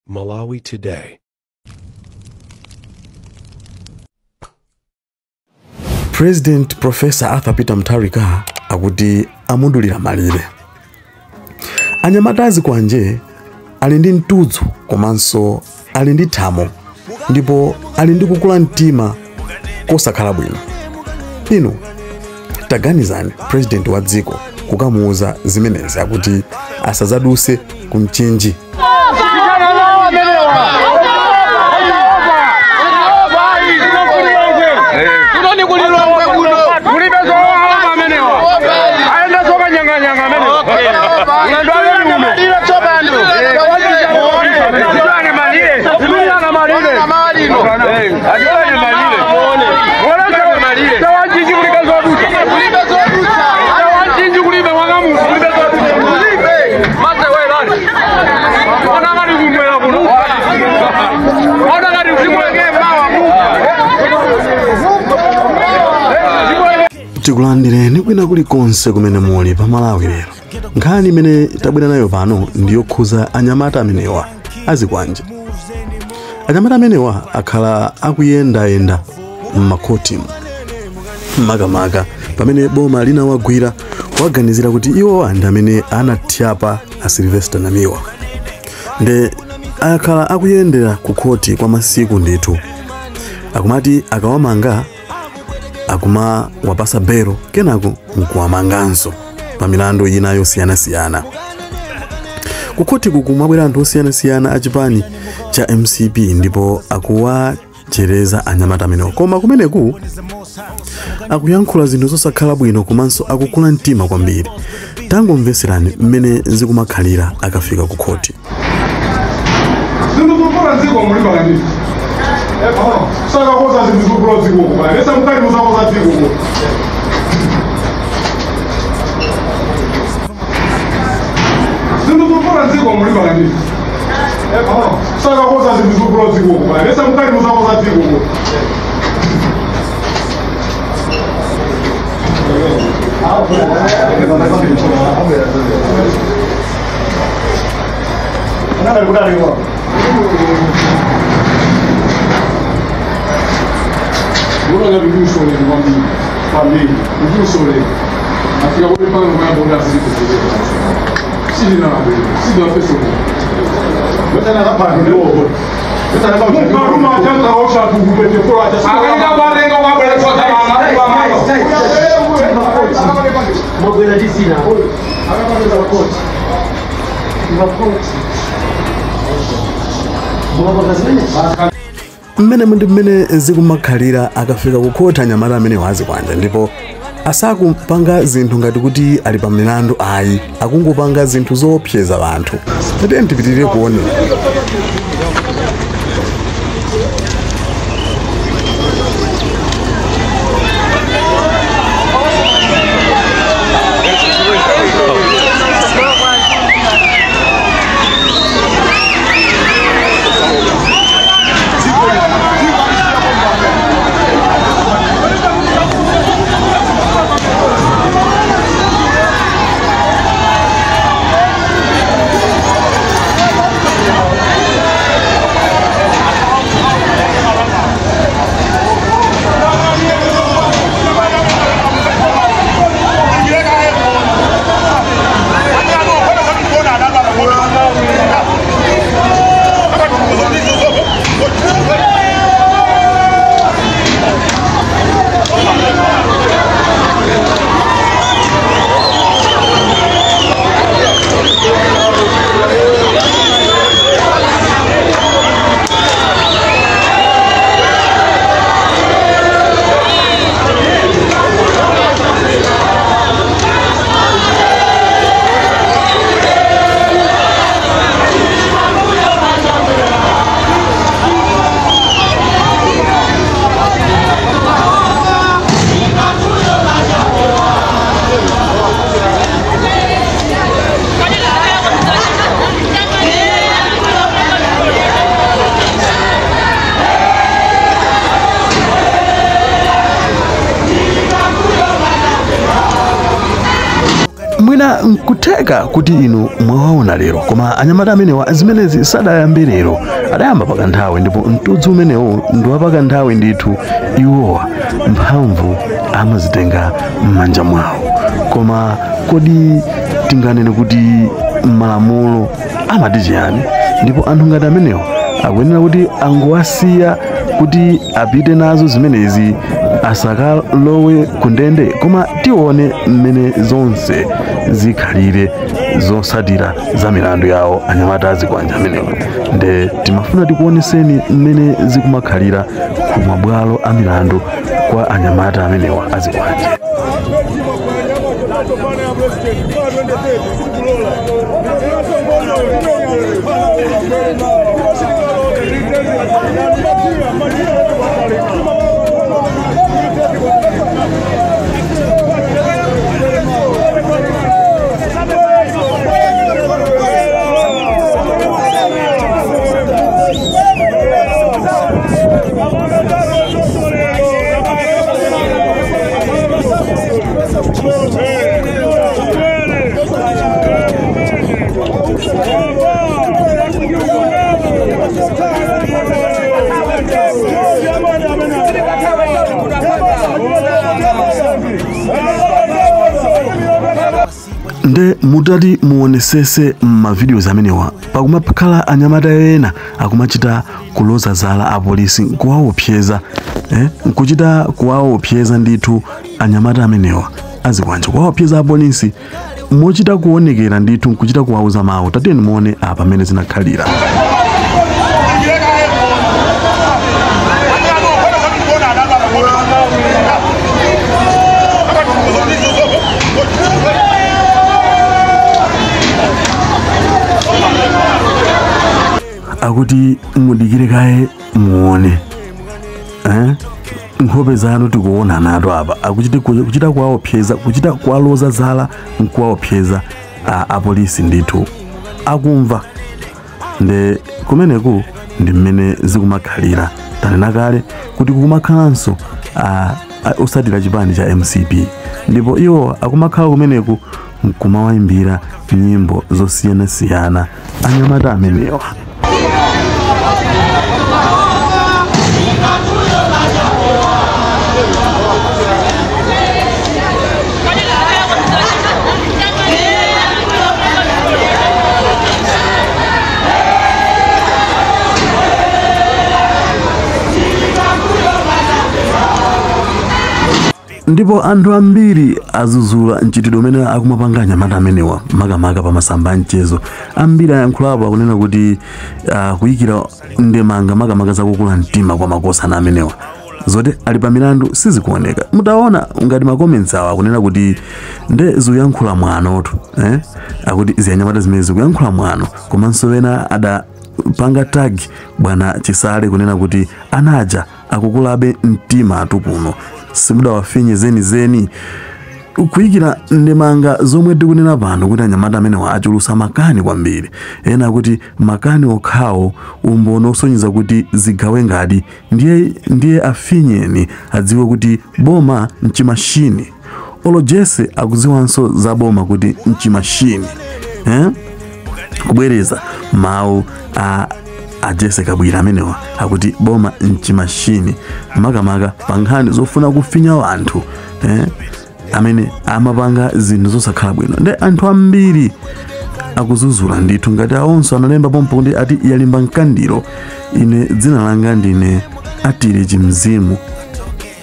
Malawi Today. President Professor Arthur Peter Mutharika akuti amudulira malire. Anyamata azikwanje ali ndi mtudzu komanso ali ndi thamo ndipo ali ndi kukula mtima kosakhala bwino. Inu taganizani president wa dziko kukamuuza zimenezi akuti asazaduse kumchinji. Tikulandireni kwina kulikonse kumene muli pa Malawi lero. Nkhani imene tabwera nayo pano ndiyokhuza anyamata amenewa azikwanje. Anyamata amenewa akhala akuyendayenda m'makhoti makamaka pamene boma linawagwira kuwaganizira kuti iwo ndi amene anathyapa a Sylvester Namiwa. Nde akhala akuyendera ku khoti kwa masiku ndithu. Akumati akawamanga akuma wapasa bero kenako nkuwamanganso pa milandu ina yosiyanasiyana. Kukhoti kukumabwera anthu osiyanasiyana achipani cha MCP ndipo akuwachereza anyamata amenewo. Koma kumeneku akuyankhula zinthu zosakhala bwino komanso akukula mtima kwambiri. Tangomveserani mmene zikumakhalira akafika ku khoti. Mmene ndi mmene zikumakhalira akafika kukhoti anyamata amene wazikwanja ndipo asakupanga zinthu ngati kuti ali pa milandu ayi, akungopanga zinthu zoopseza anthu. Tiyeni tipitirire kuonera. Mwina nkutheka kuti inu mwawaona lero, koma anyamata amenewa zimenezi sadayambe lero, adayamba pakanthawi, ndipo mtudzi umenewu ndi wapakanthawi ndithu. Iwowa mphamvu amazitenga m'manja mwawo. Koma kodi tinganene kuti malamulo amati chiyani? Ndipo anthu ngati amenewa akuyenera kuti angowasiya kuti apite nazo zimenezi, asakalowe kundende. Koma tione mmene zonse zikhalire zosatira za milandu yawo anyamata azikwanja amenewa. Nde timafuna tikuoneseni mmene zikumakhalira ku mabwalo a milandu kwa anyamata amenewa azikwanja. Nde mutati muonesese mavideos amenewa, pakumakhala anyamata ena akumachita kuloza zala apolisi nkuwaopseza, nkuchita kuwaopseza ndithu anyamata amenewa azikwanja, kuwaopseza apolisi mochita kuonekera ndithu, nkuchita kuwauza mawu. Tatiyeni muone apa amene zinakhalira. Akuti mudikire kaye muone, nkhope zanu tikuona nato apa. Akuchita kuchita kuwaopseza, kuchita kuwaloza zala nkuwaopseza apolisi ndithu akumva. Nde kumeneku ndi mmene zikumakhalira. Tanena kale kuti kukumakhalanso osatira chipani cha MCP, ndipo iwo akumakhala kumeneku nkumawayimbira nyimbo zosiyanasiyana anyamata amenewa. Ndipo anthu ambiri azuzula mchitidwe umene akumapanga anyamata amenewa, makamaka pa masamba a mchezo. Ambiri ayankhulapo akunena kuti kuyikira ndemanga makamaka zakukula mtima kwa makosana amenewa, zoti ali pa milandu sizikuoneka. Mutaona ngati ma comments awa akunena kuti nde zikuyankhula mwanotu, akuti ziyanyamata zimene zikuyankhula mwano. Komanso ena adapanga tag bwana Chisale kunena kuti anaja akukulabe mtima atu kuno, simudawafinye zenizeni. Kuyikira ndemanga zomwe tikunena pano kuti anyamata amenewa achulusa makani kwambiri. Ena kuti makani okhawo umboni osonyeza kuti zigawe ngati ndiye afinyeni adziwe kuti boma mchimashini. Olo Jesse akudziwanso za boma kuti mchimashini. Kubwereza mawu a Jesse Kabwira amenewa akuti boma mchimashini, makamaka pa nkhani zofuna kufinya anthu amene amapanga zinthu zosakhala bwino. Nde anthu ambiri akuzuzula ndithu, ngati awonso analemba pompo kuti ati yalimba mkandiro. Ine dzina langa ndine Atile Chimzimu,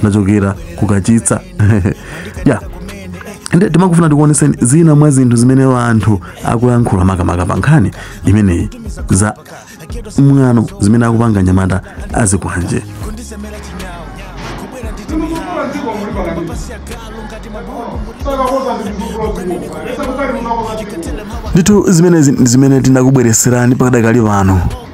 ndachokera kukachitsa. Ya nde timakufuna tikuoneseni zina mwa zinthu zimene anthu akuyankhula makamaka pa nkhani imeneyi za mwano zimene akupanga anyamata azikwanje. Ndithu zimenezi zimene tinakubwereserani pakadakali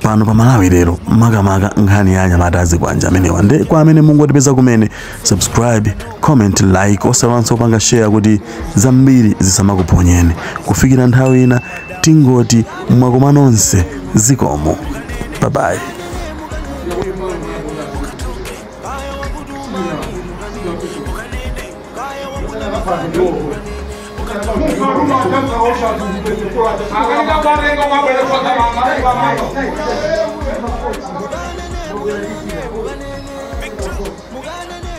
pano pa Malawi lero, makamaka nkhani ya anyamata azikwanja amenewa. Nde kwa amene mungotipeza kumene, subscribe, comment, like, osawanso panga share kuti zambiri zisamakuponyeni. Kufikira nthawi ina tingoti mwakoma nonse, zikomo. Bye bye. Mukanene.